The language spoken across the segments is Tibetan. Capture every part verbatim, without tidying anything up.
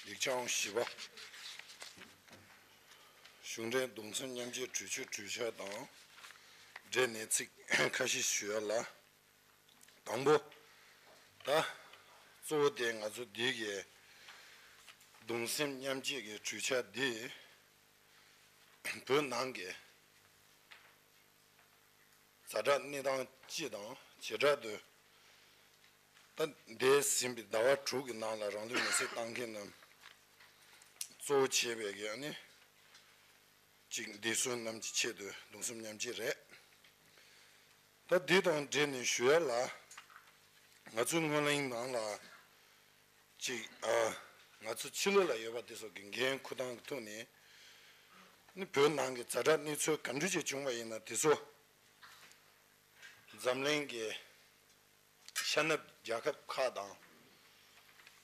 སྒྲིག་སྦྱང་བཞི་པ། གཞུང་འབྲེལ་གདུང་སེམས་མཉམ་སྐྱེད་གྲོས་ཆོད་གྲོས་འཆར་དང་འབྲེལ་ནས་ཚིག་ཁ་ཤས་ཞུ་ཡ་ལ། དང་པོ། ད་གཙོ་བོ་དེ་ང་ཚོ་འདི་གའི་གདུང་སེམས་མཉམ་སྐྱེད་ཀྱི་གྲོས་འཆར་འདི་བོད་ནང་གི་ཛ་དྲག་གནས་སྟངས་སྤྱི་དང་བྱེ་བྲག་ཏུ། ད་འདས་ཟིན་པའི་ཟླ་བ་དྲུག་གི་ནང་ལ་རང་ལུས་མེར་སྲེག་བཏང་མཁན་རྣམས་གཙོ་བོ་བྱས་པའི་གི་ཨ་ནི་གཅིག་འདས་གསོན་རྣམས་ཀྱི་ཆེད་དུ་གདུང་སེམས་མཉམ་སྐྱེད་རེད། ད་འདི་དང་འབྲེལ་ནས་ཞུ་ཡ་ལ། ང་ཚོའི་སྔོན་གླེང་ནང་ལ་གཅིག་ཨ། ང་ཚོ་ཕྱི་ལོགས་ལ་ཡོད་པ་དེ་ཚོ་གི་འགན་འཁུར་སྟངས་ཀྱི་ཐོག་ནས་ནི་བོད་ནང་གི་ཛ་དྲག་གནས་ཚུལ་ག་འདྲ་ཅིག་བྱུང་བ་ཡིན་ན་དེ་ཚོ་འཛམ་གླིང་གི་ཤ་ནབ་རྒྱལ་ཁབ་ཁག་དང་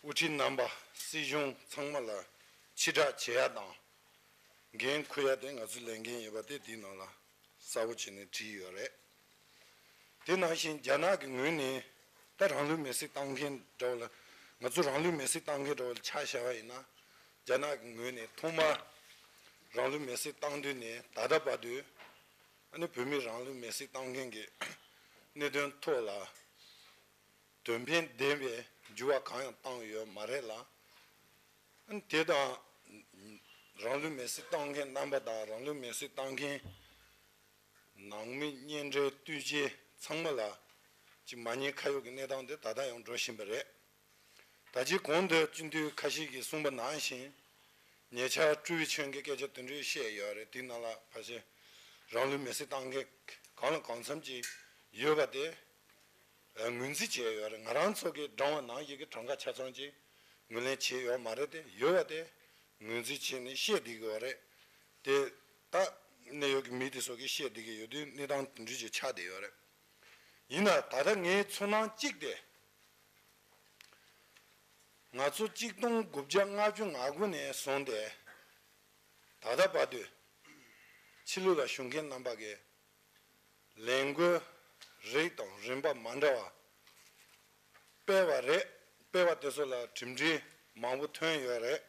དབུ་ཁྲིད་རྣམ་པ་སྲིད་གཞུང་ཚང་མ་ལ་ཕྱི་བསྒྲགས་བྱེད་ཡ་དང་འགན་འཁུར་ཡ་དེ་ང་ཚོའི་ལས་འགན་ཡོད་པ་དེ་དེའི་ནང་ལ་གསལ་པོ་བྱས་ནས་བྲིས་ཡོད་རེད། དེ་ནང་བཞིན་རྒྱ་ནག་གི་ངོས་ནས་ད་རང་ལུས་མེར་སྲེག་བཏང་མཁན་འདྲ་བོ་ལ། ང་ཚོ་རང་ལུས་མེར་སྲེག་བཏང་མཁན་འདྲ་བོ་ལ་ཆ་བཞག་པ་ཡིན་ན། རྒྱ་ནག་གི་ངོས་ནས་ཐོག་མར་རང་ལུས་མེར་སྲེག་བཏང་དུས་ནས་ད་ལྟ་བར་དུ་ཨ་ནི་བོད་མིས་རང་ལུས་མེར་སྲེག་བཏང་མཁན་གྱི་གནད་དོན་ཐོག་ལ་དོན་ཕན་ལྡན་པའི་འགྱུར་བ་གང་ཡང་བཏང་ཡོད་མ་རེད་ལ། ཨ་ནི་དེ་དང་རང་ལུས་མེར་སྲེག་བཏང་མཁན་རྣམ་པ་དང་རང་ལུས་མེར་སྲེག་བཏང་མཁན་ནང་མི་གཉེན་འབྲེལ་བསྟུན་མཁས་ཚང་མ་ལ་ཅིག་མ་ཉེས་ཁ་གཡོགས་ཀྱི་གནས་སྟངས་དེ་ད་ལྟ་ཡང་འགྲོ་བཞིན་པ་རེད། ད་ཅི་གོང་དུ་སྤྱི་འཐུས་ཁ་ཤས་ཀྱིས་གསུངས་པ་ནང་བཞིན་ཉེ་ཆར་ཀྲུའུ་ཝེ་ཆུན་གྱིས་སྐད་ཆ་དེ་འདྲ་བཤད་ཡོད་རེད། དེའི་ནང་ལ་ཕལ་ཆེར་རང་ལུས་མེར་སྲེག་བཏང་མཁན་གང་ལ་གང་འཚམ་ཅིག་ཡོད་པ་དེ་ངོས་འཛིན་བྱས་ཡོད་རེད། ང་རང་ཚོ་གིས་བགྲང་བ་ནང་བཞིན་གྱི་གྲངས་ཀ་ཆ་ཚང་ཅིག་ངོས་ལེན་བྱས་ཡོད་མ་རེད་དེ། ཡོད་པ་དེ་ངོས་འཛིན་བྱས་ནས་བཤད་བསྡད་ཀྱི་ཡོད་རེད་དེ། ད་གནད་ཡོད་ཀྱི་མི་དེ་ཚོ་གིས་བཤད་བསྡད་ཀྱི་ཡོད་དུས་གནས་སྟངས་དེ་འདྲ་ཅིག་ཆགས་བསྡད་ཡོད་རེད། ཡིན་ན་ད་ལྟ་ངའི་ཚོར་སྣང་གཅིག་དེ། ང་ཚོ་གཅིག་སྟོང་དགུ་བརྒྱ་ལྔ་བཅུ་ང་དགུ་ནས་བཟུང་སྟེ་ད་ལྟ་བར་དུ་ཕྱི་ལོགས་ལ་བཞུགས་མཁན་རྣམ་པ་གིས་ལས་འགུལ་རིགས་དང་རིམ་པ་མ་འདྲ་བ་སྤེལ་བ་རེད། སྤེལ་བ་དེ་ཚོ་ལ་གྲུབ་འབྲས་མང་པོ་ཐོན་ཡོད་རེད།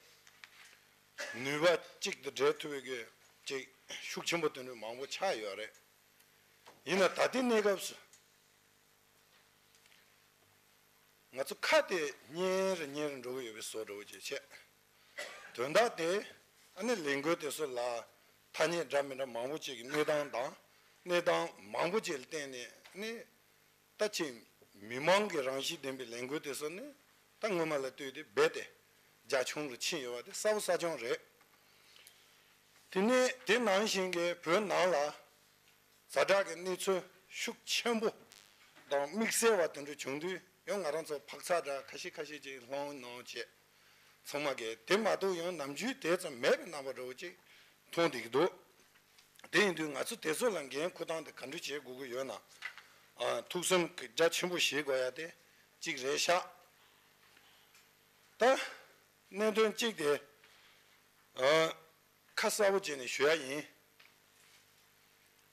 ནུས་པ་གཅིག་ཏུ་སྦྲེལ་ཐུབ་པའི་གི་ཅིག་ཤུགས་ཆེན་པོ་དེ་འདྲ་མང་པོ་ཆགས་ཡོད་རེད། ཡིན་ན་ད་ལྟའི་གནས་སྐབས་སུ། ང་ཚོ་ཁ་དེ་ཉིན་རེ་ཉིན་རེ་འགྲོ་གི་ཡོད་པའི་བཟོ་འདྲ་བོ་ཅིག་བྱས། དོན་དག་དེ་ཨ་ནི་ལས་འགུལ་དེ་ཚོ་ལ་ཐ་སྙད་འདྲ་མི་འདྲ་མང་པོ་ཅིག་གི་གནས་སྟངས་དང་གནས་སྟངས་མང་པོ་ཅིག་ལ་བརྟེན་ནས་ཨ་ནི་ད་ཅིག་མི་མང་གི་རང་བཞིན་ལྡན་པའི་ལས་འགུལ་དེ་ཚོ་ནི་ད་སྔོན་མ་ལ་ལྟོས་ཏེ་རྦད་དེ་རྒྱ་ཆུང་རུ་ཕྱིན་ཡོད་པ་དེ་གསལ་པོ་གསལ་རྐྱང་རེད། དེ་ནས་དེ་ནང་བཞིན་གྱི་བོད་ནང་ལ། ཛ་དྲག་གི་གནས་ཚུལ་ཤུགས་ཆེན་པོ་དང་དམིགས་བསལ་བ་དེ་འདྲ་བྱུང་དུས་ཡང་ང་རང་ཚོ་འཕག་འཚག་འདྲ་ཁ་ཤས་ཁ་ཤས་ཅིག་སློང་གནང་བྱས། ཚང་མ་གིས་དེ་མ་གཏོགས་ཡང་ནམ་རྒྱུན་དེ་ཙམ་མེད་པའི་རྣམ་པ་འདྲ་བོ་ཅིག་མཐོང་བསྡད་ཀྱི་འདུག་དེ་ཡིན་དུས་ང་ཚོ་དེ་ཚོ་ལ་འགན་འཁུར་སྟངས་དེ་ག་འདྲ་བྱེད་དགོས་ཀྱི་ཡོད་ན། ཨ། ཐུགས་སེམས་རྒྱ་ཆེན་པོ་བཞེས་དགོས་ཡ་དེ་གཅིག་རེད་ཤག་ད་གནད་དོན་གཅིག་དེ། ཨ། ཁ་གསལ་པོ་བྱས་ནས་ཞུ་ཡ་ཡིན།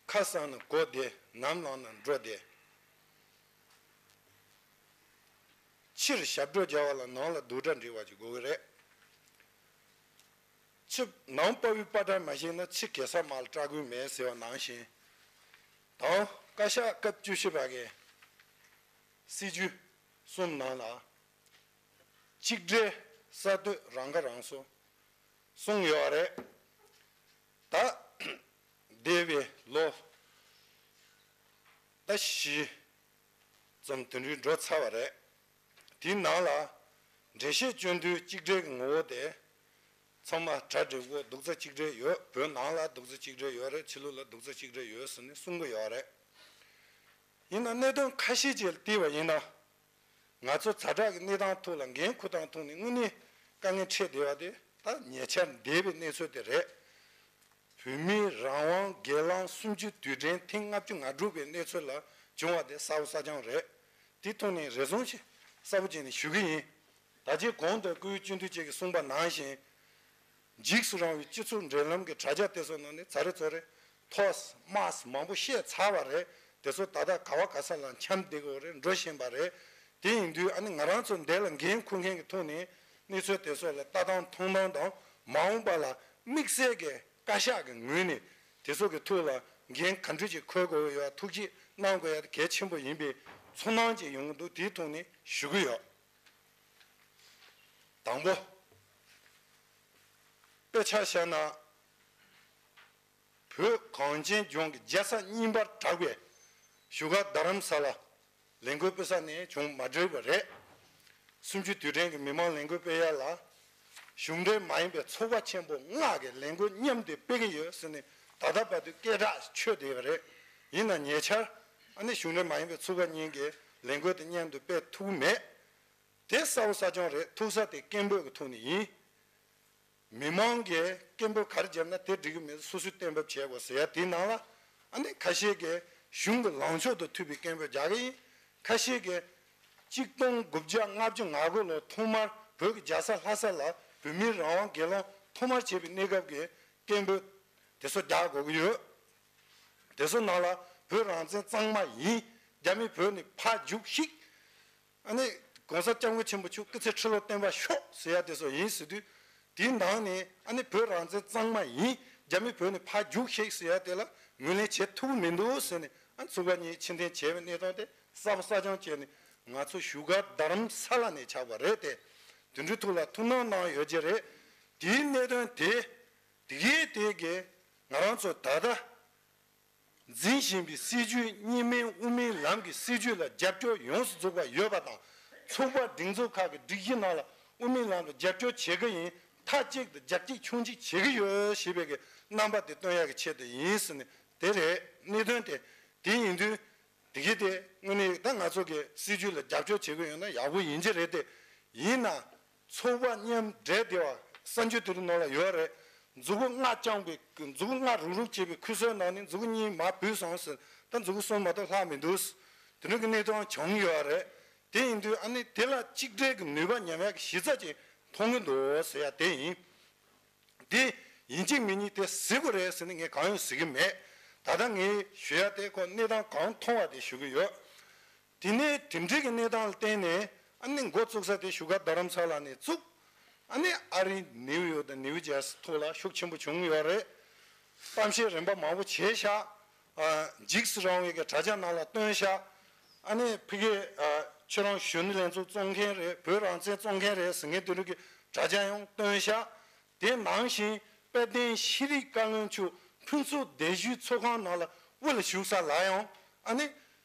ཁ་གསལ་ན་གོ་བདེ། ནམ་ལངས་ན་འགྲོ་བདེ། ཕྱིར་ཞབས་བྲོ་རྒྱག་པ་ལ་ནང་ལ་རྡོག་སྒྲ་འདྲི་བ་ཅིག་དགོས་ཀྱི་རེད། ཕྱི་ནང་དཔའ་བོའི་དཔའ་དྲག་མ་ཤེས་ན་ཕྱི་གེ་སར་དམག་ལ་སྐྲག་དགོས་མེད་ཟེར་བ་ནང་བཞིན། དང་བཀའ་ཤག་སྐབས་བཅུ་བཞི་པ་གི་སྲིད་བྱུས་གསུམ་ནང་ལ། གཅིག་སྒྲིལ་གསར་གཏོད་རང་ཁ་རང་གསོ་གསུངས་ཡོད་རེད། ད་འདས་པའི་ལོ་ཟླ་བཞི་ཙམ་དེ་འདྲའི་འགྲོ་ཚར་བ་རེད། དེའི་ནང་ལ་འགྲེལ་བཤད་སྐྱོན་དུས་གཅིག་སྒྲིལ་གྱི་ངོ་བོ་དེ་ཚང་མ་གྲ་སྒྲིག་གོ་རྡོག་རྩ་གཅིག་སྒྲིལ་ཡོད། བོད་ནང་ལ་རྡོག་རྩ་གཅིག་སྒྲིལ་ཡོད་རེད། ཕྱི་ལོགས་ལ་རྡོག་རྩ་གཅིག་སྒྲིལ་ཡོད་ཟེར་ནས་གསུང་གི་ཡོད་རེད། ཡིན་ན་གནད་དོན་ཁ་ཤས་ཅིག་ལ་བལྟས་པ་ཡིན་ན། ང་ཚོ་ཛ་དྲག་གི་གནས་སྟངས་ཐོག་ལ་འགན་འཁུར་སྟངས་ཐོག་ནས་དངོས་གནས་དཀའ་ངལ་འཕྲད་བསྡད་པ་དེ་ད་ཉེ་ཆར་འདས་པའི་གནས་ཚུལ་དེ་རེད། བོད་མིའི་རང་དབང་སྒེར་ལངས་གསུམ་བཅུའི་དུས་དྲན་ཐེངས་ལྔ་བཅུ་ང་དྲུག་པའི་གནས་ཚུལ་ལ་བྱུང་བ་དེ་གསལ་པོ་གསལ་རྐྱང་རེད། དེ་ཐོག་ནས་རེ་ཟུང་ཞིག་གསལ་པོ་བྱས་ནས་ཞུ་གི་ཡིན། ད་ཅི་གོང་དུ་སྐུའི་སྤྱི་འཐུས་བཅས་ཀྱིས་གསུངས་པ་ནང་བཞིན། འཇིགས་སུ་རུང་བའི་སྤྱི་ཚོགས་འབྲེལ་ལམ་གྱི་དྲ་རྒྱ་དེ་ཚོ་ནང་ནས་ཚ་རེ་ཚོ་རེ་ཐོས་སྨྲས་མང་པོ་བཤད་ཚར་བ་རེད། དེ་ཚོ་ད་ལྟ་ག་བ་ག་ས་ལ་འཁྱམས་བསྡད་ཀྱི་ཡོད་རེད། འགྲོ་བཞིན་པ་རེད། དེ་ཡིན་དུས་ཨ་ནི་ང་རང་ཚོ་འདི་ལ་འགན་འཁུར་མཁན་གྱི་ཐོག་ནས་ གནས་ཚུལ་དེ་ཚོ་ལ་ལྟ་སྟངས་མཐོང་སྟངས་དང་མ་འོངས་པ་ལ་དམིགས་བསལ་གྱི་བཀའ་ཤག་གི་ངོས་ནས་དེ་ཚོ་གི་ཐོག་ལ་འགན་ག་འདྲ་ཅིག་འཁུར་དགོས་ཡོད། ཐུགས་རྗེ་གནང་དགོས་ཡ་དེ་གལ་ཆེན་པོ་ཡིན་པའི་ཚོར་སྣང་ཅིག་ཡོང་གི་འདུག་དེའི་ཐོག་ནས་ཞུ་གི་ཡོད། དང་པོ། དཔེ་ཆ་བཞག་ན། བོད་གངས་ཅན་ལྗོངས་ཀྱི་རྒྱལ་ས་གཉིས་པར་གྲགས་པའི་བཞུགས་སྒར་རྡ་རམ་ས་ལ་ལས་འགུལ་སྤེལ་ས་ནས་བྱུང་མ་འགྲིག་པ་རེད། གསུམ་བཅུའི་དུས་དྲན་གྱི་མི་མང་ལས་འགུལ་སྤེལ་ཡ་ལ་གཞུང་འབྲེལ་མ་ཡིན་པའི་ཚོགས་པ་ཆེན་པོ་ལྔ་གིས་ལས་འགུལ་མཉམ་དུ་སྤེལ་གྱི་ཡོད་ཟེར་ནས་ད་ལྟ་བར་དུ་སྐད་གྲགས་ཆོད་བསྡད་ཡོད་རེད། ཡིན་ན་ཉེ་ཆར་ཨ་ནི་གཞུང་འབྲེལ་མ་ཡིན་པའི་ཚོགས་པ་གཉིས་ཀྱིས་ལས་འགུལ་དེ་མཉམ་དུ་སྤེལ་ཐུབ་མེད། དེ་གསལ་པོ་གསལ་རྐྱང་རེད། ཐུག་ས་དེ་སྐད་འབོད་ཀྱི་ཐོག་ནས་ཡིན། མི་མང་གིས་སྐད་འབོད་ག་རེ་བརྒྱབ་ན་དེ་འགྲིག་གི་མེད། སོ་སོས་གཏན་འབེབས་བྱེད་དགོས་ཟེར་ཡ་དེའི་ནང་ལ་ཨ་ནི་ཁ་ཤས་ཀྱིས་གཞུང་གི་ལངས་ཕྱོགས་དང་མཐུན་པའི་སྐད་འབོད་རྒྱག་གི་ཡིན། ཁ་ཤས་ཀྱིས་གཅིག་སྟོང་དགུ་བརྒྱ་ལྔ་བཅུ་ང་དགུ་ལོ་ཐོག་མར་བོད་ཀྱི་རྒྱལ་ས་ལྷ་ས་ལ་བོད་མིའི་རང་དབང་སྒེར་ལངས་ཐོག་མར་བྱས་པའི་གནས་སྐབས་ཀྱི་སྐད་འབོད་དེ་ཚོ་རྒྱག་དགོས་ཀྱི་ཡོད། དེ་ཚོ་ནང་ལ་བོད་རང་བཙན་གཙང་མ་ཡིན། རྒྱ་མི་བོད་ནས་ཕར་རྒྱུགས་ཤིག་ཨ་ནི་༸གོང་ས་༸སྐྱབས་མགོན་ཆེན་པོ་མཆོག་སྐུ་ཚེ་ཁྲི་ལོ་བརྟན་པར་ཤོག་ཟེར་ཡ་དེ་ཚོ་ཡིན་ཟེར་དུས། དེའི་ནང་ནས་ཨ་ནི་བོད་རང་བཙན་གཙང་མ་ཡིན། རྒྱ་མི་བོད་ནས་ཕར་རྒྱུགས་ཤིག་ཟེར་ཡ་དེ་ལ་ངོས་ལེན་བྱེད་ཐུབ་ཀྱི་མི་འདུག་ཟེར་ནས་ཨ་ཚོགས་པ་གཉིས་ཕྱིར་འཐེན་བྱས་པའི་གནས་སྟངས་དེ་གསལ་པོ་གསལ་རྐྱང་བྱས་ནས་ང་ཚོ་བཞུགས་སྒར་རྡ་རམ་ས་ལ་ནས་ཆགས་པ་རེད་དེ། དེ་འདྲའི་ཐོག་ལ་ཐུགས་སྣང་གནང་ཡོད་ཀྱི་རེད། དེའི་གནད་དོན་དེ་དེ་གའི་དེ་གའི་ང་རང་ཚོ་ད་ལྟ། འཛིན་བཞིན་པའི་སྲིད་བྱུས་གཉིས་སྨན་དབུ་མའི་ལམ་གྱི་སྲིད་བྱུས་ལ་རྒྱབ་སྐྱོར་ཡོངས་སུ་རྫོགས་པ་ཡོད་པ་དང་། ཚོགས་པ་སྒྲིག་འཛུགས་ཁག་གི་སྒྲིག་གཞི་ནང་ལ་དབུ་མའི་ལམ་ལ་རྒྱབ་སྐྱོར་བྱེད་ཀྱི་ཡིན། མཐའ་གཅིག་ཏུ་རྒྱབ་སྐྱིད་ཁྱོང་གཅིག་བྱེད་ཀྱི་ཡོད་ཞེས་པའི་གི་རྣམ་པ་དེ་སྟོན་ཡག་གི་ཆེད་དུ་ཡིན་ཟེར་ནས་དེ་རེད། གནད་དོན་དེ་དེ་ཡིན་དུས། དེ་གི་དེ་དངོས་གནས་ད་ང་ཚོ་གི་སྲིད་བྱུས་ལ་རྒྱབ་སྐྱོར་བྱེད་ཀྱི་ཡོད་ན་ཡག་པོ་ཡིན་གྱི་རེད་དེ། ཡིན་ན། ཚོགས་པ་མཉམ་འབྲེལ་དེ་བ་གསར་འགྱུར་དེ་རིང་ནང་ལ་ཡོད་རེད། མཛུ་གུ་ལྔ་བརྐྱངས་པའི་མཛུ་གུ་ལྔ་རུག་རུག་བྱས་པའི་ཁུ་ཚུར་ནང་ནས་མཛུ་གུ་གཉིས་མར་བུད་སོང་ཟེར། ད་མཛུ་གུ་གསུམ་མ་གཏོགས་ལྷག་མི་འདུག་དེ་འདྲ་གི་གནས་སྟངས་བྱུང་ཡོད་རེད། དེ་ཡིན་དུས་ཨ་ནི་དེ་ལ་གཅིག་སྒྲིལ་གྱི་ནུས་པ་ཉམས་ཡག་གི་གཞི་རྩ་ཅིག་མཐོང་གི་འདུག་ཟེར་ཡ་དེ་ཡིན། དེ་ཡིན་གཅིག་མིན་གཉིས་དེ་གཟིགས་དགོས་རེད་ཟེར་ནས་ངས་གང་ཡང་ཟེར་གྱི་མེད། ད་ལྟ་ངས་ཞུ་ཡ་དེ་ཁོ་གནས་སྟངས་གང་མཐོང་བ་དེ་ཞུ་གི་ཡོད། དེ་ནས་དེ་འདྲའི་གི་གནས་སྟངས་ལ་བརྟེན་ནས་ཨ་ནི་འགོ་བཙུགས་ས་དེ་བཞུགས་སྒར་རྡ་རམ་ས་ལ་ནས་བཙུགས། ཨ་ནི་ཨ་རི་ནིའུ་ཡོག་དང་ནིའུ་ཇར་སི་ཐོག་ལ་ཤུགས་ཆེན་པོ་བྱུང་ཡོད་རེད། གཏམ་བཤད་རིམ་པ་མང་པོ་བྱས་ཤག་ཨ། འཇིགས་སུ་རུང་བའི་གི་དྲ་རྒྱ་ནང་ལ་བཏོན་ཤག་ཨ་ནི་ཕ་གི་ཨ། ཁྱོད་རང་གཞོན་ནུ་ལྷན་ཚོགས་བཙོང་མཁན་རེད། བོད་རང་བཙན་བཙོང་མཁན་རེད་ཟེར་མཁན་དེ་འདྲ་གི་དྲ་རྒྱ་ཡང་བཏོན་ཤག་དེ་ནང་བཞིན་དཔལ་ལྡན་ཤེས་རིག་བཀའ་བློན་མཆོག་ཕུན་ཚོགས་སྡེ་བཞིའི་ཚོགས་ཁང་ནང་ལ་དབུ་ལ་བཞུགས་ས་ལ་ཡང་ཨ་ནི།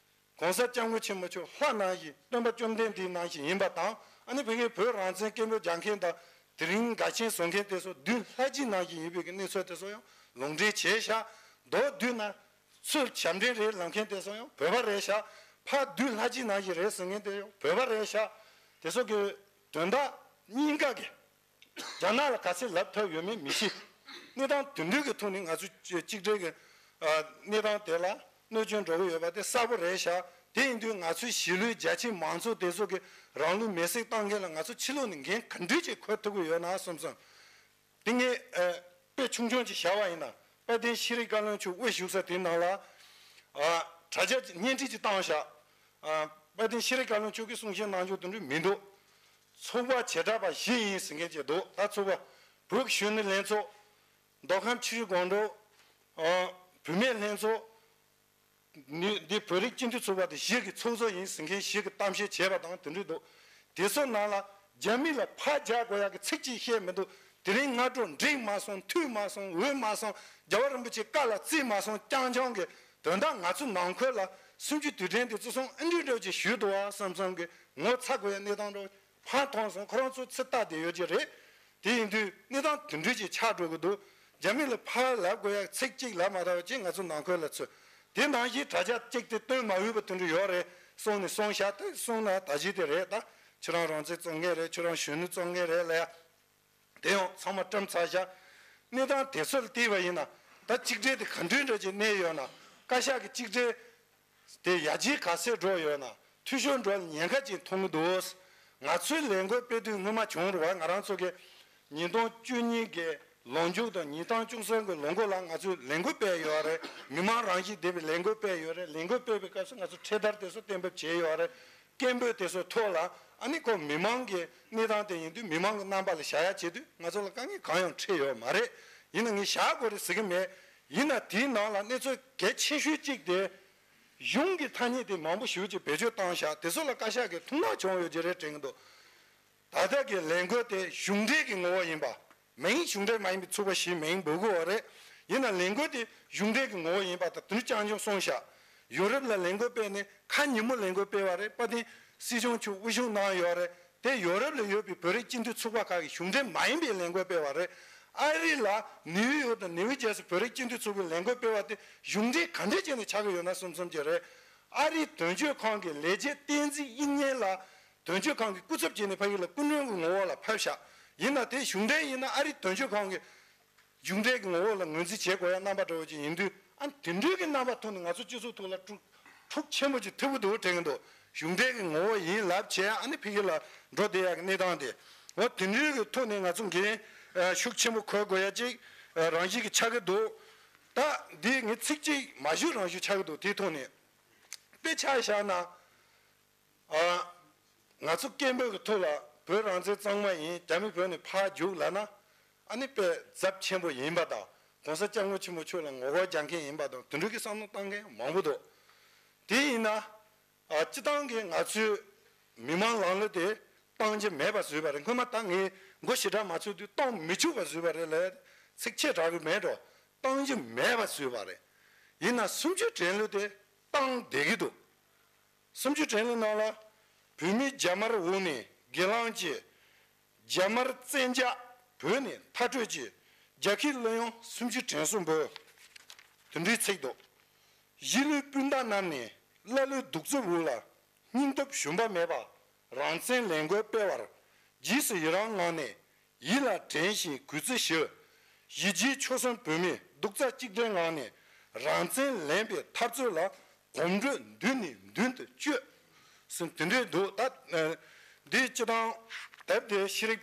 ༸གོང་ས་༸སྐྱབས་མགོན་ཆེན་པོ་མཆོག་ལྷ་ནང་བཞིན་སྟོན་པ་བཅོམ་ལྡན་འདས་ནང་བཞིན་ཡིན་པ་དང་། ཨ་ནི་ཕ་གིའི་བོད་རང་བཙན་སྐད་འབོད་རྒྱག་མཁན་དང་དེ་རིང་དགའ་ཆེན་བཟོ་མཁན་དེ་ཚོ་བདུད་ལྷ་སྦྱིན་ནང་བཞིན་ཡིན་པའི་གི་གནས་ཚུལ་དེ་ཚོ་ཡང་ལུང་འདྲེན་བྱས་ཤག་མདོར་བསྡུས་ན་ཚུར་བྱམས་ལྡན་རེད་ལབ་མཁན་དེ་ཚོ་ཡང་བོད་པ་རེད་ཤག་ཕར་བདུད་ལྷ་སྦྱིན་ནང་བཞིན་རེད་ཟེར་མཁན་དེ་ཡང་བོད་པ་རེད་ཤག་དེ་ཚོ་གི་དོན་དག་གཉིས་ཀ་གི་རྒྱ་ནག་ལ་ག་ཚད་ལབ་ཐུབ་ཡོད་མེད་མི་ཤེས། གནས་སྟངས་དེ་འདྲའི་གི་ཐོག་ནས་ང་ཚོ་གཅིག་གཅིག་སྒྲིལ་གི་ཨ། གནས་སྟངས་དེ་ལ་གནོད་སྐྱོན་འགྲོ་གི་ཡོད་པ་དེ་གསལ་པོ་རེད་ཤག་དེ་ཡིན་དུས་ང་ཚོའི་གཞིས་ལུས་རྒྱ་ཆེའི་མང་ཚོགས་དེ་ཚོ་གི་རང་ལུས་མེར་སྲེག་བཏང་མཁན་ལ་ང་ཚོ་ཕྱི་ལོགས་ནས་འགན་ག་འདྲ་ཅིག་འཁུར་ཐུབ་ཀྱི་ཡོད་ན་བསམ་སོང་། དེ་ངས་ཨ། དཔེ་ཆུང་ཆུང་ཅིག་བཞག་པ་ཡིན་ན། དཔལ་ལྡན་ཤེས་རིག་བཀའ་བློན་མཆོག་དབུ་བཞུགས་ས་དེའི་ནང་ལ་ཨ། དྲ་རྒྱ་བརྙན་འཕྲིན་ཅིག་བཏང་ཤག་ཨ། དཔལ་ལྡན་ཤེས་རིག་བཀའ་བློན་མཆོག་གིས་གསུང་བཤད་གནང་རྒྱུ་དེ་འདྲ་མི་འདུག་ཚོགས་པ་བྱེ་བྲག་པ་བཞི་ཡིན་ཟེར་མཁན་ཅིག་འདུག་ད་ཚོགས་པ་བོད་ཀྱི་གཞོན་ནུ་ལྷན་ཚོགས། མདོ་ཁམས་ཆུ་བཞི་སྒང་དྲུག་ཨ། བུད་མེད་ལྷན་ཚོགས། ནི་འདི་བོད་རིགས་སྤྱི་མཐུན་ཚོགས་པ་དེ་བཞི་གི་ཚོགས་གཙོ་ཡིན་ཟེར་མཁན་ཞིག་གིས་གཏམ་བཤད་བྱས་པ་དང་དེ་འདྲ་འདུག་དེ་ཚོ་ནང་ལ་རྒྱ་མི་ལ་ཕར་རྒྱག་དགོས་ཡག་གི་ཚིག་གཅིག་བཤད་མི་འདུག་དེ་རིང་སྔ་དྲོ་འགྲིག་མ་སོང་། འཐུས་མ་སོང་། འོས་མ་སོང་། རྒྱལ་བ་རིན་པོ་ཆེ་བཀའ་ལ་བརྩི་མ་སོང་། རྐྱང་རྐྱང་གི་དོན་དག་ང་ཚོ་ནང་ཁུལ་ལ་གསུམ་བཅུའི་དུས་དྲན་དེ་ཚོ་སོང་ཨེ་འདྲ་འདྲ་ཅིག་ཞུས་འདུག་བ་བསམ་བསམ་གི་ངོ་ཚ་དགོས་ཡ་གནས་སྟངས་འདྲ་ཕར་མཐོང་སོང་། ཁོ་རང་ཚོ་ཚུར་ལྟ་བསྡད་ཡོད་ཀྱི་རེད། དེ་ཡིན་དུས་གནས་སྟངས་དེ་འདྲ་ཅིག་ཆགས་འགྲོ་གི་འདུག་རྒྱ་མི་ལ་ཕར་ལབ་དགོས་ཡ་ཚིག་གཅིག་ལབ་མ་ཐག་པ་ཅིག་ང་ཚོ་ནང་ཁུལ་ལ་ཚུད། དེ་ནང་བཞིན་དྲ་རྒྱ་གཅིག་དེ་སྟོན་མ་འོས་པ་དེ་འདྲ་ཡོད་རེད། སོང་ནས་སོང་ཤག་དེ་སོང་ན་ད་གཞི་དེ་རེད། ད་ཁྱོད་རང་རང་བཙན་བཙོང་མཁན་རེད། ཁྱོད་རང་གཞོན་ནུ་བཙོང་མཁན་རེད་ལབ་ཡ། དེ་ཡང་ཚང་མ་བཀྲམ་ཚར་ཤག་གནས་སྟངས་དེ་ཚོ་ལ་བལྟས་པ་ཡིན་ན་ད་གཅིག་སྒྲིལ་དེ་ག་འདྲ་འདྲ་ཅིག་གནས་ཡོད་ན། བཀའ་ཤག་གི་གཅིག་སྒྲིལ་དེ་ཡར་རྒྱས་ག་ཚད་འགྲོ་ཡོད་ན། འཐུས་ཤོར་འགྲོ་ལ་ཉེན་ཁ་ཅིག་མཐོང་གི་འདུག་ང་ཚོའི་ལས་འགུལ་སྤེལ་དུས་སྔོན་མ་བྱུང་རུང་བ་ང་རང་ཚོ་གི་ཉིས་སྟོང་བཅུ་གཉིས་ཀྱི་ལོ་མཇུག་དང་ཉིས་སྟོང་བཅུ་གསུམ་གྱི་ལོ་འགོ་ལ་ང་ཚོས་ལས་འགུལ་སྤེལ་ཡོད་རེད། མི་མང་རང་བཞིན་ལྡན་པའི་ལས་འགུལ་སྤེལ་ཡོད་རེད། ལས་འགུལ་སྤེལ་བའི་སྐབས་སུ་ང་ཚོ་འཕྲེད་དར་དེ་ཚོ་གཏན་འབེབས་བྱས་ཡོད་རེད། སྐད་འབོད་དེ་ཚོ་ཐོག་ལ་ ཨ་ནི་ཁོ་མི་མང་གི་གནས་སྟངས་དེ་ཡིན་དུས་མི་མང་གི་རྣམ་པ་ལ་བཞག་ཡ་བྱེད་དུས་ང་ཚོ་ལ་དཀའ་ངལ་གང་ཡང་འཕྲད་ཡོད་མ་རེད། ཡིན་ན་ངས་བཞག་དགོས་རེད་ཟེར་གི་མེད། ཡིན་ན་དེའི་ནང་ལ་གནས་ཚུལ་གལ་ཆེ་ཤོས་གཅིག་དེ་གཞུང་གི་ཐ་སྙད་དེ་མང་པོ་ཞེ་པོ་ཅིག་བེད་སྤྱོད་བཏང་བཞག་དེ་ཚོ་ལ་བཀའ་ཤག་གིས་ཐུགས་སྣང་བྱུང་ཡོད་ཀྱི་རེད་དྲན་གི་འདུག་ད་ལྟ་གི་ལས་འགུལ་དེ་གཞུང་འབྲེལ་གྱི་ངོ་བོ་ཡིན་པ། མིང་གཞུང་འབྲེལ་མ་ཡིན་པའི་ཚུགས་པ་ཞིག་མིང་འབོད་དགོས་པ་རེད། ཡིན་ན་ལས་འགུལ་དེ་གཞུང་འབྲེལ་གྱི་ངོ་བོ་ཡིན་པ་དང་དོན་རྐྱང་རྐྱང་གསུངས་ཤག་ཡོ་རོབ་ལ་ལས་འགུལ་སྤེལ་ནས་ཁ་ཉིན་མོ་ལས་འགུལ་སྤེལ་བ་རེད། དཔལ་ལྡན་སྲིད་སྐྱོང་མཆོག་དབུ་བཞུགས་གནང་ཡོད་རེད། དེ་ཡོ་རོབ་ལ་ཡོད་པའི་བོད་རིགས་སྤྱི་མཐུན་ཚོགས་པ་ཁག་གིས་གཞུང་འབྲེལ་མ་ཡིན་པའི་ལས་འགུལ་སྤེལ་བ་རེད། ཨ་རི་ལ་ནིའུ་ཡོག་དང་ནིའུ་ཇར་སི་བོད་རིགས་སྤྱི་མཐུན་ཚོགས་པའི་ལས་འགུལ་སྤེལ་བ་དེ་གཞུང་འབྲེལ་ག་འདྲ་བྱས་ནས་ཆགས་ཀྱི་ཡོད་ན་བསམ་བསམ་གྱི་རེད། ཨ་རིའི་དོན་གཅོད་ཁང་གི་ལས་བྱེད་བསྟན་འཛིན་དབྱིག་གཉེན་ལ་དོན་གཅོད་ཁང་གི་སྐུ་ཚབ་བྱས་ནས་ཕ་གི་ལ་སྐུ་མགྲོན་གྱི་ངོ་བོ་ལ་ཕེབས་ཤག་ཡིན་ན་དེ་གཞུང་འབྲེལ་ཡིན་ན་ཨ་རིའི་དོན་གཅོད་ཁང་གི་གཞུང་འབྲེལ་གྱི་ངོ་བོ་ལ་ངོས་འཛིན་བྱེད་དགོས་ཡ་རྣམ་པ་འདྲ་བོ་ཅིག་ཡིན་དུས། ཨ་ནི་དེ་འདྲའི་གི་རྣམ་པ་ཐོག་ནས་ང་ཚོ་སྤྱི་ཚོགས་ཐོག་ལ་འཁྲུག་འཁྲུག་ཆེན་པོ་ཅིག་ཐེབས་ཀྱི་འདུག་དྲན་གྱི་འདུག་གཞུང་འབྲེལ་གྱི་ངོ་བོ་ཡིན་ལབ་བྱས་ཨ་ནི་ཕ་གི་ལ་འགྲོ་བསྡད་ཡ་གི་གནས་སྟངས་དེ། འོ་དེ་འདྲའི་གི་ཐོག་ནས་ང་ཚོ་འགན་ཤུགས་ཆེན་པོ་འཁུར་དགོས་ཡ་ཅིག་རང་བཞིན་གྱི་ཆགས་ཀྱི་འདུག་ད་འདི་ངས་ཚིག་གཅིག་མ་ཞུ་རང་ཞུ་ཆགས་ཀྱི་འདུག་དེའི་ཐོག་ནས་དཔེ་ཆ་བཞག་ན། ཨ། ང་ཚོ་སྐད་འབོད་ཀྱི་ཐོག་ལ་བོད་རང་བཙན་གཙང་མ་ཡིན། རྒྱ་མི་བོད་ནས་ཕར་རྒྱུགས་ལབ་ན། ཨ་ནི་དཔེ་ཚབས་ཆེན་པོ་ཡིན་པ་དང་གོང་ས་སྐྱབས་མགོན་ཆེན་པོ་མཆོག་ལ་ངོ་རྒོལ་རྒྱག་མཁན་ཡིན་པ་དང་དེ་འདྲ་གི་བསམ་བློ་བཏང་མཁན་མང་པོ་འདུག་དེ་ཡིན་ན། ཨ། སྤྱི་བཏང་གི་ང་ཚོའི་མི་མང་ལངས་གླུ་དེ་བཏང་རྒྱུ་མེད་པ་བཟོས་པ་རེད། སྔོན་མ་ད་ངས་མགོ་ཞེ་དྲག་མ་ཚོས་དུས་བཏང་མི་བཅུག་པ་བཟོས་པ་རེད་ལབ་ཚིག་ཆེ་དྲགས་གི་མེད་འགྲོ། བཏང་རྒྱུ་མེད་པ་བཟོས་པ་རེད། ཡིན་ན་གསུམ་བཅུའི་དྲན་གླུ་དེ་བཏང་བསྡད་ཀྱི་འདུག་གསུམ་བཅུའི་དྲན་གླུ་ནང་ལ། བོད་མི་རྒྱ་དམར་འོག་ནས་སྒེར་ལངས་ཀྱིས། རྒྱ་དམར་བཙན་རྒྱལ་བོད་ནས་མཐར་སྐྲོད་ཀྱིས། རྒྱལ་ཁའི་གླུ་དབྱངས་གསུམ་བཅུའི་དྲན་གསོ་འབུལ། དེ་འདྲའི་ཚིག་འདུག་གཞིས་ལུས་སྤུན་ཟླ་རྣམས་ནས་ཀླ་ཀློའི་གདུག་རྩུབ་འོག་ལ། སྙིང་སྟོབས་ཞུམ་པ་མེད་པར་རང་བཙན་ལས་འགུལ་སྤེལ་བར། རྗེས་སུ་ཡི་རང་ངང་ནས། ཡིད་ལ་དྲན་བཞིན་གུས་བརྩི་ཞུ། གཞིས་བྱེས་ཆོལ་གསུམ་བོད་མི་རྡོག་རྩ་གཅིག་སྒྲིལ་ངང་ནས་རང་བཙན་ལེན་པའི་འཐབ་རྩོད་ལ་གོམ་བགྲོད་མདུན་ནས་མདུན་དུ་བསྐྱོད། ཟེར་དེ་འདྲའི་འདུག་ད་འདི་སྤྱི་བཏང་དེབ་དེ་ཤེས་རིག་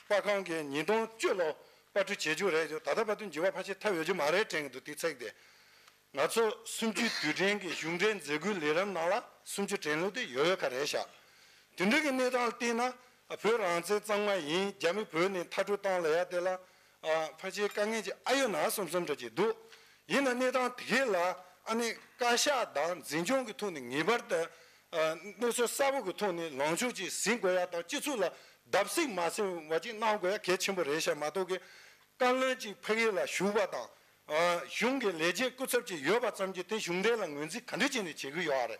པར་ཁང་གིས་ཉིས་སྟོང་བཅུ་ལོ་པར་སྐྲུན་བྱེད་རྒྱུ་རེད་ཀྱང་ད་ལྟ་བར་དུ་འགྱུར་བ་ཕལ་ཆེར་ཐེབས་ཡོད་རྒྱུ་མ་རེད་དྲན་གྱི་འདུག་དེའི་ཚིག་དེ། ང་ཚོ་གསུམ་བཅུའི་དུས་དྲན་གྱི་གཞུང་འབྲེལ་མཛད་སྒོའི་ལས་རིམ་ནང་ལ་གསུམ་བཅུའི་དྲན་གླུ་དེ་ཡོད་ཡོད་ཁ་རེད་ཤག་དེ་འདྲ་གི་གནས་སྟངས་ལ་བལྟས་ན། བོད་རང་བཙན་གཙང་མ་ཡིན། རྒྱ་མི་བོད་ནས་མཐར་སྐྲོད་བཏང་ལབ་ཡ་དེ་ལ་ཕལ་ཆེར་དཀའ་ངལ་ཅིག་ཨ་ཡོད་ན་བསམ་བསམ་འདྲ་ཅིག་འདུག་ཡིན་ན་གནས་སྟངས་དེ་གས་ལ་ཨ་ནི་བཀའ་ཤག་དང་འཛིན་སྐྱོང་གི་ཐོག་ནས་ངེས་པར་དུ་གནས་ཚུལ་གསལ་པོ་གི་ཐོག་ནས་ལངས་ཕྱོགས་ཅིག་ཟིན་དགོས་ཡ་དང་སྤྱི་ཚོགས་ལ་བརྡབ་གསིག་མ་ཟིན་པ་ཅིག་གནང་དགོས་ཡ་གལ་ཆེན་པོ་རེད་ཤག་མ་གཏོགས་གི་བཀའ་བློན་གཅིག་ཕ་གི་ལ་བཞུགས་པ་དང་། ཨ། གཞུང་གི་ལས་བྱེད་སྐུ་ཚབ་ཅིག་ཡོད་པ་ཙམ་གྱིས་དེ་གཞུང་འབྲེལ་ལ་ངོས་འཛིན་ག་འདྲ་བྱས་ནས་བྱེད་ཀྱི་ཡོད་རེད།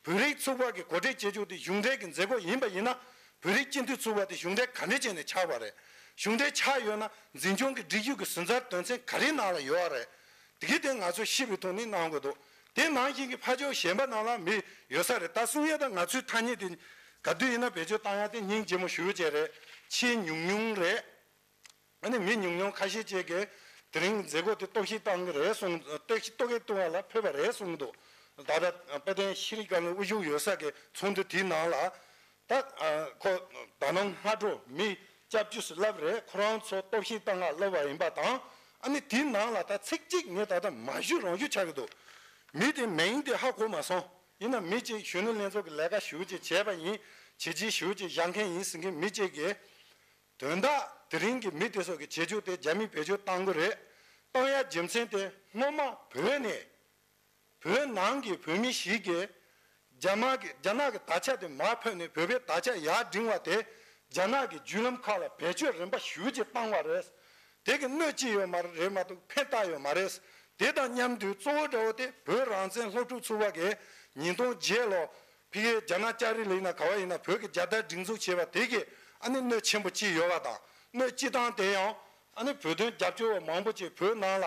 བོད་རིགས་ཚོགས་པ་གི་གོ་སྒྲིག་བྱེད་ཕྱོགས་དེ་གཞུང་འབྲེལ་གྱི་མཛད་སྒོ་ཡིན་པ་ཡིན་ན། བོད་རིགས་སྤྱི་མཐུན་ཚོགས་པ་དེ་གཞུང་འབྲེལ་ག་འདྲ་བྱས་ནས་ཆགས་པ་རེད། གཞུང་འབྲེལ་ཆགས་ཡོད་ན་འཛིན་སྐྱོང་གི་སྒྲིག་གཞི་གི་ཟུར་འཛར་དོན་ཚན་ག་རེའི་ནང་ལ་ཡོད་རེད། དེ་གའི་དེ་ང་ཚོས་ཤེས་པའི་ཐོག་ནས་གནང་དགོས་འདུག་དེ་ནང་བཞིན་གྱི་ཕར་ཕྱོགས་གཞན་པ་ནང་ལ་མི་ཡོད་ས་རེད། ད་གསུང་ཡས་དང་ང་ཚོའི་ཐ་སྙད་དེ་ག་དུས་ཡིན་ན་བེད་སྤྱོད་བཏང་ཡ་དེ་སྙིང་རྗེ་མོ་ཞུ་བྱས་རེད། ཆེས་ཉུང་ཉུང་རེད། ཨ་ནི་མི་ཉུང་ཉུང་ཁ་ཤས་ཅིག་གིས་དེ་རིང་མཛད་སྒོ་དེ་གཏོར་བཤིག་བཏང་གི་རེད་གསུངས། གཏོར་བཤིག་གཏོར་བཤིག་གཏོང་བ་ལ་ཕེབས་པ་རེད་གསུངས་འདུག་ད་ལྟ་དཔལ་ལྡན་ཤེས་རིག་བཀའ་བློན་དབུ་བཞུགས་ཡོད་ས་གི་ཚོགས་འདུ་དེའི་ནང་ལ་ད་ཁོ་ད་ནང་སྔ་དྲོ་མི་སྐྱབས་བཅོལ་སུ་ལབ་རེད། ཁོ་རང་ཚོ་གཏོར་བཤིག་བཏང་ག་ལབ་པ་ཡིན་པ་དང་། ཨ་ནི་དེའི་ནང་ལ་ད་ཚིག་གཅིག་ངས་ད་ལྟ་མ་ཞུ་རང་ཞུ་ཆགས་ཀྱི་འདུག་མི་དེ་མིང་དེ་ཧ་གོ་མ་སོང་། ཡིན་ན་མི་གཅིག་གཞོན་ནུ་ལྷན་ཚོགས་ཀྱི་ལས་ཀ་ཞུ་ཅིག་བྱས་པ་ཡིན། བྱས་རྗེས་ཞུ་ཅིག་བཞག་མཁན་ཡིན་ཟེར་མཁན་མི་གཅིག་གིས། དོན་དག་དེ་རིང་གི་མི་དེ་ཚོ་གི་བྱེད་སྤྱོད་དེ་རྒྱ་མིས་བེད་སྤྱོད་བཏང་གི་རེད། བཏང་ཡ་རྒྱུ་མཚན་དེ་སྔོན་མ་བོད་ནས་བོད་ནང་གི་བོད་མི་ཞིག་གིས་རྒྱ་དམར་གི་རྒྱ་ནག་གི་དར་ཆ་དེ་མར་ཕབ་ནས་བོད་པའི་དར་ཆ་ཡར་བསྒྲེངས་པ་དེ་རྒྱ་ནག་གི་བརྒྱུད་ལམ་ཁག་ལ་བེད་སྤྱོད་རིམ་པ་ཞེ་པོ་ཅིག་བཏང་བ་རེད། དེ་གི་གནོད་ཅི་ཡོད་མ་རེད་མ་གཏོགས་ཕན་བཏགས་ཡོད་མ་རེད། དེ་དང་མཉམ་དུ་གཙོ་བོ་འདྲ་བོ་དེ་བོད་རང་བཙན་སློབ་ཕྲུག་ཚོགས་པ་གིས་ཉིས་སྟོང་བརྒྱད་ལོ་ཕ་གིའི་རྒྱ་ནག་ལྕགས་རི་ལ་ཡིན་ན་ག་བ་ཡིན་ན་བོད་ཀྱི་རྒྱལ་དར་སྒྲེང་འཛུགས་བྱས་པ་དེ་གིས་ཨ་ནི་གནོད་ཆེན་པོ་ཅིག་ཡོད་པ་དང་། གནོད་ཅི་སྟངས་དེ་ཡང་ཨ་ནི་བོད་དོན་རྒྱབ་སྐྱོར་བ་མང་པོ་ཅིག་བོད་ནང་ལ་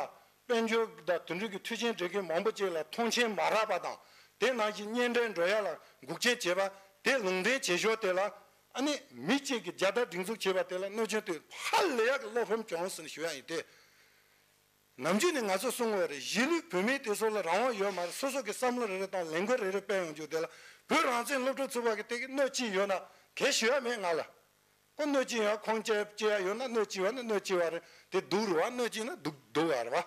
དཔལ་འབྱོར་དང་དེ་འབྲེལ་གྱི་མཐུན་རྐྱེན་སྒྲིག་མཁན་མང་པོ་ཅིག་ལ་མཐོང་མཆན་མ་རག་པ་དང་། དེ་ནང་བཞིན་གཉེན་འཕྲད་འགྲོ་ཡ་ལ་འགོག་རྐྱེན་བྱས་པ་དེ་ལུང་འདྲེན་བྱེད་ཞོར་དེ་ལ་ཨ་ནི་མི་གཅིག་གིས་རྒྱལ་དར་སྒྲེང་འཛུགས་བྱས་པ་དེ་ལ་གནོད་སྐྱོན་དེ་ཧ་ལས་ཡག་གི་བློ་ཕམ་བྱུང་ཟེར་ནས་ཞུ་ཡ་ཡིན་ཏེ། ནམ་རྒྱུན་ནས་ང་ཚོ་གསུང་གི་ཡོད་རེད། གཞིས་ལུས་བོད་མི་དེ་ཚོ་ལ་རང་དབང་ཡོད་མ་རེད། སོ་སོ་གི་བསམ་བློ་རེ་རེ་དང་ལས་འགུལ་རེ་རེ་སྤེལ་ཡོང་རྒྱུ་དེ་ལ་བོད་རང་བཙན་སློབ་ཕྲུག་ཚོགས་པ་གི་དེ་གི་གནོད་ཅི་ཡོད་ན་གལ་ཞུ་ཡ་མེད་ང་ལ། ཁོ་གནོད་ཅི་ཡོད། ཁོང་ཅི་ཅི་ཡ་ཡོད་ན་གནོད་ཅི་བ་ནི་གནོད་ཅི་བ་རེད། དེ་སྡུག་རུ་བ་གནོད་ཅི་ན་སྡུག་སྡུག་བ་རེད་བ།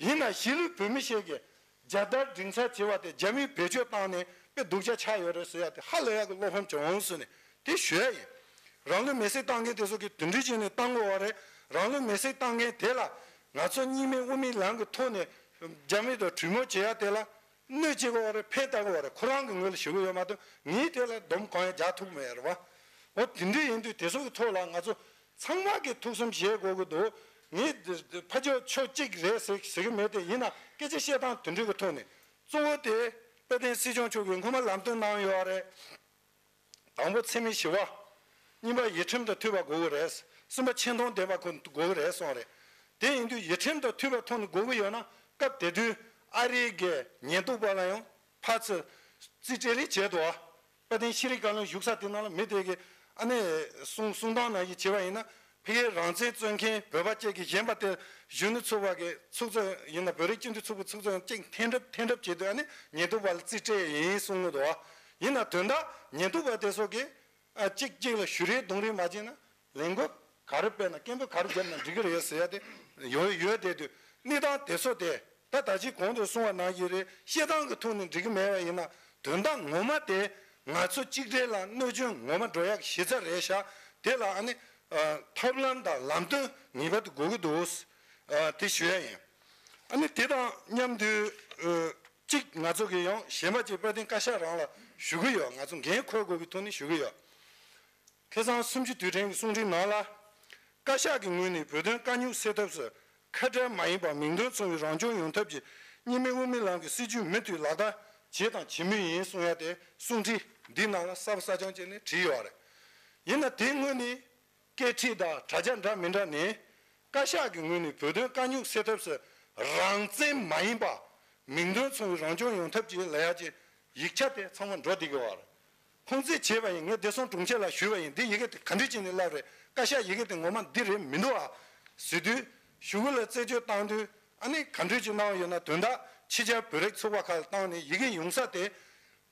ཡིན་ན་གཞིས་ལུས་བོད་མི་ཞིག་གིས་རྒྱལ་དར་སྒྲེང་ས་བྱེད་བ་དེ་རྒྱ་མིས་བེད་སྤྱོད་བཏང་ནས་དཔེ་སྡུག་ཅག་ཆགས་ཡོད་རེད་ཟེར་ཡ་དེ་ཧ་ལས་ཡག་གི་བློ་ཕམ་བྱུང་ཟེར་ནས། དེ་ཞུ་ཡ་ཡིན། རང་ལུས་མེར་སྲེག་བཏང་མཁན་དེ་ཚོ་གིས་དེ་འདྲ་བྱས་ནས་བཏང་དགོས་པ་རེད། རང་ལུས་མེར་སྲེག་བཏང་མཁན་དེ་ལ་ང་ཚོ་གཉིས་སྨན་དབུ་མའི་ལམ་གྱི་ཐོག་ནས་རྒྱ་མི་དང་གྲོས་མོལ་བྱེད་ཡ་དེ་ལ་གནོད་བྱེད་དགོས་པ་རེད། ཕན་བཏགས་དགོས་པ་རེད། ཁོ་རང་གི་ངོས་ལ་ཞུ་གི་ཡོད་མ་གཏོགས་ངས་དེ་ལ་སྡོམ་གང་ཡང་རྒྱག་ཐུབ་མེད་རེད་བ། འོ་དེ་འདྲ་ཡིན་དུས་དེ་ཚོ་གི་ཐོག་ལ་ང་ཚོ་ཚང་མ་གིས་ཐུགས་བསམ་བཞེས་དགོས་ཀྱི་འདུག་ངས་ཕ་ཆོས་ཕྱོགས་གཅིག་རེད་ཟེར་ཟེར་གི་མེད། དེ་ཡིན་ན་སྐད་ཆ་བཤད་སྟངས་དེ་འདྲ་གི་ཐོག་ནས་གཙོ་བོ་དེ་དཔལ་ལྡན་སྲིད་སྐྱོང་མཆོག་གིས་སྔོན་མ་ལམ་སྟོན་གནང་ཡོད་རེད། དང་པོ་འཚེ་མེད་ཞི་བ། གཉིས་པ་ཡུལ་ཁྲིམས་དང་མཐུན་པ་དགོས་ཀྱི་རེད། གསུམ་པ་ཆེ་མཐོང་ལྡན་པ་ཁོ་དགོས་ཀྱི་རེད་གསུངས་རེད། དེ་ཡིན་དུས་ཡུལ་ཁྲིམས་དང་མཐུན་པའི་ཐོག་ནས་དགོས་ཀྱི་ཡོད་ན་སྐབས་དེ་དུས་ཨ་རིའི་གི་ཉེན་རྟོག་པ་ལ་ཡང་ཕར་ཚུར་རྩིས་སྤྲད་རེས་བྱས་འདུག་ཨ། དཔལ་ལྡན་ཤེས་རིག་བཀའ་བློན་བཞུགས་ས་དེ་ནང་ལ་མི་དེ་གི་ཨ་ནི་གསུང་གསུང་སྟངས་ནང་བཞིན་བྱས་པ་ཡིན་ན། ཕ་གིའི་རང་བཙན་རྩོད་མཁན་བོད་པ་བཅས་ཀྱི་གཞན་པ་དེ་གཞོན་ནུ་ཚོགས་པ་གི་ཚོགས་གཙོ་ཡིན་ན་བོད་རིགས་སྤྱི་མཐུན་ཚོགས་པའི་ཚོགས་གཙོ་ཡང་གཅིག་འཐེན་གྲབས་འཐེན་གྲབས་བྱེད་དུས་ཨ་ནི་ཉེན་རྟོག་པ་ལ་རྩིས་སྤྲད་ཡིན་གསུང་གི་འདུག་བ། ཡིན་ན་དོན་དག་ཉེན་རྟོག་པ་དེ་ཚོ་གིས་ཨ་གཅིག་གཅིག་ལ་ཞུ་རེས་རྡུང་རེས་མ་བྱས་ན་ལས་འགུལ་ག་རེ་སྤེལ་ན་སྐད་འབོད་ག་རེ་བརྒྱབ་ན་འགྲིག་གི་རེད་ཟེར་ཡ་དེ་ཡོད་ཡོད་བསྡད་དུས་གནས་སྟངས་དེ་ཚོ་དེ་ད་ད་ཅི་གོང་དུ་གསུངས་པ་ནང་བཞིན་རེད། བཤད་སྟངས་ཀྱི་ཐོག་ནས་འགྲིག་གི་མེད་པ་ཡིན་ན་དོན་དག་ངོ་མ་དེ་ང་ཚོ་གཅིག་སྒྲིལ་ལ་གནོད་སྐྱོན་ངོ་མ་འགྲོ་ཡག་གཞི་རྩ་རེད་ཤག་དེ་ལ་ཨ་ནི། ཨ། ཐབས་ལམ་དང་ལམ་སྟོན་ངེས་པར་དུ་དགོས་ཀྱི་འདུག་ཨ། དེ་ཞུ་ཡ་ཡིན། ཨ་ནི་དེ་དང་མཉམ་དུ། ཨ། གཅིག་ང་ཚོ་གི་ཡང་གཞན་པ་གཅིག་དཔལ་ལྡན་བཀའ་ཤག་རང་ལ་ཞུ་གི་ཡོད། ང་ཚོ་འགན་འཁུར་དགོས་ཀྱི་ཐོག་ནས་ཞུ་གི་ཡོད། ཁ་སང་གསུམ་བཅུའི་དུས་དྲན་གྱི་གསུང་འཕྲིན་ནང་ལ། བཀའ་ཤག་གི་ངོས་ནས་བོད་དོན་དཀའ་རྙོག་སེལ་ཐབས་སུ་ཁ་བྲལ་མ་ཡིན་པར་མིང་དོན་མཚུངས་པའི་རང་སྐྱོང་ཡོང་ཐབས་ཀྱི་གཉིས་སྨན་དབུ་མའི་ལམ་གྱི་སྲིད་བྱུས་མུ་མཐུད་ལག་བསྟར་བྱས་དང་བྱེད་མུས་ཡིན་གསུང་ཡ་དེ་གསུང་འཕྲིན་འདིའི་ནང་ལ་གསལ་པོ་གསལ་རྐྱང་བྱས་ནས་བྲིས་ཡོད་རེད། ཡིན་ན་དེ་སྔོན་ནས། སྐད་འཕྲིན་དང་དྲ་རྒྱ་འདྲ་མི་འདྲ་ནས། བཀའ་ཤག་གི་ངོས་ནས་བོད་དོན་དཀའ་རྙོག་སེལ་ཐབས་སུ་རང་བཙན་མ་ཡིན་པ། མིང་དོན་མཚུངས་པའི་རང་སྐྱོང་ཡོང་ཐབས་ཀྱི་ལས་ཀ་ཅེས་ཡིག་ཆ་དེ་ཚང་མ་འགྲོ་བསྡད་ཀྱི་ཡོད་རེད། ཁུངས་བཙན་བྱས་པ་ཡིན། ངས་བདེ་སྲུང་དྲུང་ཆེ་ལ་ཞུས་པ་ཡིན། འདི་ཡི་གེ་དེ་ག་འདྲ་བྱས་ནས་བསླབས་རེད། བཀའ་ཤག་ཡི་གེ་དེ་ངོ་མ་འདི་རེད་མི་འདུག་ཨ། ཟེར་དུས། ཞུ་གུ་ལ་རྩད་གཅོད་བཏང་དུས་ཨ་ནི་ག་འདྲ་ཅིག་གནང་ཡོད་ན། དོན་དག་ཕྱི་རྒྱལ་བོད་རིགས་ཚོགས་པ་ཁག་ལ་བཏང་ནས་ཡི་གེ་ཡོང་ས་དེ།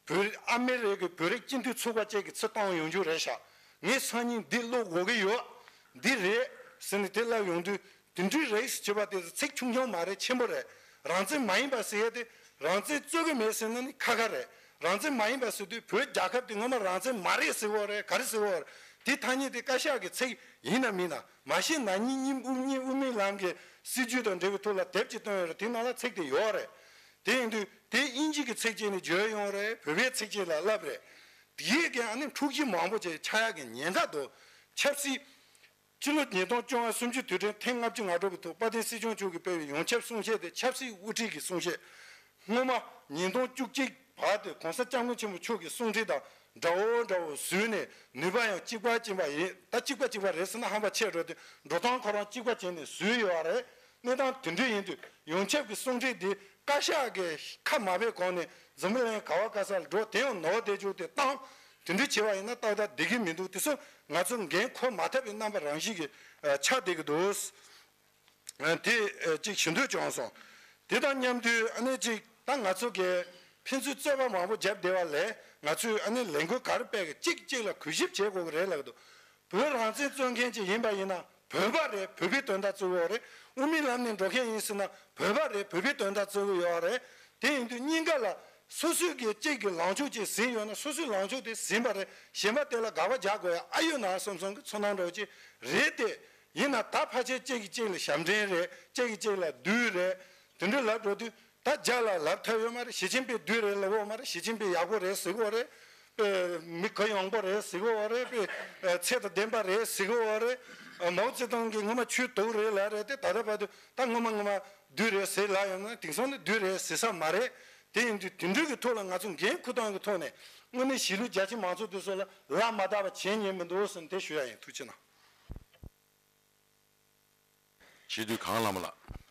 བོད་ཨ་མེ་རི་ཀའི་བོད་རིགས་སྤྱི་མཐུན་ཚོགས་པ་བཅས་ཀྱིས་ཚུར་བཏང་ཡོང་རྒྱུ་རེད་ཤག་ངས་སང་ཉིན་འདི་ཀློག་དགོས་ཀྱི་ཡོད། འདི་རེད་ཟེར་ནས་དེ་ལབ་ཡོང་དུས་དེ་འདྲའི་རིགས་སུ་བྱེད་པ་དེ་ཚིག་ཆུང་ཆུང་མ་རེད། ཆེན་པོ་རེད། རང་བཙན་མ་ཡིན་པ་ཟེར་ཡས་དེ་རང་བཙན་རྩོད་ཀྱི་མེད་ཟེར་ན་ནི་ཁ་ཁ་རེད། རང་བཙན་མ་ཡིན་པ་ཟེར་དུས་བོད་རྒྱལ་ཁབ་དེ་སྔོན་མ་རང་བཙན་མ་རེད་ཟེར་བ་རེད། ག་རེ་ཟེར་བ་རེད། དེ་ཐ་སྙད་དེ་བཀའ་ཤག་གི་ཚིག་ཡིན་ན་མིན་ན་མ་ཤེས་ན། གཉིས་གཉིས་དབུ་གཉིས་དབུ་མའི་ལམ་གྱི་སྲིད་བྱུས་དང་འབྲེལ་བའི་ཐོག་ལ་དེབ་ཅིག་བཏོན་ཡོད་རེད། དེ་ནང་ལ་ཚིག་དེ་ཡོད་རེད། དེ་ཡིན་དུས་དེ་དབྱིན་ཇི་གི་ཚིག་ཅིག་ནས་བརྗོད་ཡོང་རེད། བོད་པའི་ཚིག་ཅིག་ལ་བསླབ་རེད། དེའི་གི་ཨ་ནི་འཁྲུག་གཞི་མང་པོ་ཅིག་ཆགས་ཡག་གི་ཉེན་ཁ་འདུག་ཆབ་སྲིད། ཕྱི་ལོ་ཉིས་སྟོང་བཅོ་ལྔ་གསུམ་བཅུའི་དུས་དྲན་ཐེངས་ལྔ་བཅུ་ང་དྲུག་པའི་ཐོག་དཔལ་ལྡན་སྲིད་སྐྱོང་མཆོག་གིས་སྤེལ་བའི་ཡོངས་ཁྱབ་གསུང་བཤད་དེ་ཆབ་སྲིད་དབུ་ཁྲིད་ཀྱི་གསུང་བཤད། སྔོན་མ་ཉིས་སྟོང་བཅུ་གཅིག་བར་དུ་གོང་ས་སྐྱབས་མགོན་ཆེན་པོ་མཆོག་གི་གསུང་འཕྲིན་དང་འདྲ་བོ་འདྲ་བོ་བཟོས་ནས་ནུས་པ་ཡང་གཅིག་པ་གཅིག་པ་ཡིན། ད་གཅིག་པ་གཅིག་པ་རེད་ཟེར་ན་ཧམ་པ་ཆེ་འགྲོ་དུས་འགྲོ་སྟངས་ཁོ་རང་གཅིག་པ་བྱས་ནས་བཟོས་ཡོད་རེད། གནས་སྟངས་དེ་འདྲ་ཡིན་དུས་ཡོངས་ཁྱབ་ཀྱི་གསུང་འཕྲིན་འདི་བཀའ་ཤག་གིས་ཁ་མ་བས་གོང་ནས་འཛམ་བུ་གླིང་ག་བ་ག་ས་ལ་འགྲོ་དེ་ཡང་ནོར་བསྡད་རྒྱུ་དེ་བཏང་། དེ་འདྲ་བྱས་པ་ཡིན་ན་ཏག་ཏག་བསྡད་ཀྱི་མི་འདུག་དེ་ཚོ་ང་ཚོ་འགན་འཁུར་མ་ཐུབ་པའི་རྣམ་པ་རང་བཞིན་གྱིས་ཨ་ཆགས་བསྡད་ཀྱི་འདུག་ཨ་དེ་ཨ་གཅིག་ཞུ་འདོད་བྱུང་སོང་། དེ་དང་མཉམ་དུ་ཨ་ནི་གཅིག་ད་ང་ཚོ་གིས་ཕན་ཚུན་རྩོད་པ་མང་པོ་བརྒྱབ་བསྡད་པ་ལས་ང་ཚོས་ཨ་ནི་ལས་འགུལ་ག་རེ་སྤེལ་གི་གཅིག་གཅིག་ལ་གུས་ཞབས་བྱེད་དགོས་ཀྱི་རེད་ལབ་ཀྱི་འདུག་བོད་རང་བཙན་རྩོད་མཁན་ཅིག་ཡིན་པ་ཡིན་ན་བོད་པ་རེད། བོད་པའི་དོན་དག་རྩོད་ཀྱི་ཡོད་རེད། དབུ་མའི་ལམ་ནས་འགྲོ་མཁན་ཡིན་ཟེར་ན་བོད་པ་རེད། བོད་པའི་དོན་དག་རྩོད་ཀྱི་ཡོད་རེད། དེ་ཡིན་དུས་གཉིས་ཀ་ལ་སོ་སོའི་གི་གཅིག་གི་ལངས་ཕྱོགས་ཅིག་ཟིན་ཡོད་ན་སོ་སོའི་ལངས་ཕྱོགས་དེ་ཟིན་པ་རེད། གཞན་པ་དེ་ལ་དགག་པ་རྒྱག་དགོས་ཡ་ཨ་ཡོད་ན་བསམ་བསམ་གི་ཚོར་སྣང་འདྲ་བོ་ཅིག་རེད་དེ། ཡིན་ན་ད་ཕལ་ཆེར་གཅིག་གིས་གཅིག་ལ་ཞབས་འདྲེན་རེད། གཅིག་གིས་གཅིག་ལ་བདུད་རེད། དེ་འདྲ་ལབ་འགྲོ་དུས་ད་རྒྱ་ལ་ལབ་ཐབས་ཡོད་མ་རེད། ཞི་ཅིན་ཕིང་བདུད་རེད་ལབ་ཡོད་མ་རེད། ཞི་ཅིན་ཕིང་ཡག་པོ་རེད་ཟེར་གི་ཡོད་རེད། པའི་མི་གུ་ཡངས་པོ་རེད་ཟེར་གི་ཡོད་རེད། པའི་ཚད་དང་ལྡན་པ་རེད་ཟེར་གི་ཡོད་རེད། མའོ་ཙེ་ཏུང་གིས་སྔོན་མ་ཆོས་དུག་རེད་ལབ་རེད་དེ། ད་ལྟ་བར་དུ་ད་སྔོན་མ་སྔོན་མ་བདུད་རེད་ཟེར་ལབ་ཡོང་ན་དེང་སང་ནི་བདུད་རེད་ཟེར་ས་མ་རེད། དེ་ཡིན་དུས་དེ་འདྲ་གི་ཐོག་ལ་ང་ཚོ་འགན་འཁུར་སྟངས་ཀྱི་ཐོག་ནས་དངོས་གནས་གཞིས་ལུས་རྒྱ་ཆེ་མང་ཚོགས་དེ་ཚོ་ལ་ལ་མ་དག་པ་བྱེད་ཉན་མི་འདུག་ཟེར་ནས་དེ་ཞུ་ཡ་ཡིན། ཐུགས་རྗེ་གནང་། སྤྱི་འཐུས་གངས་ལྷ་མོ་ལགས།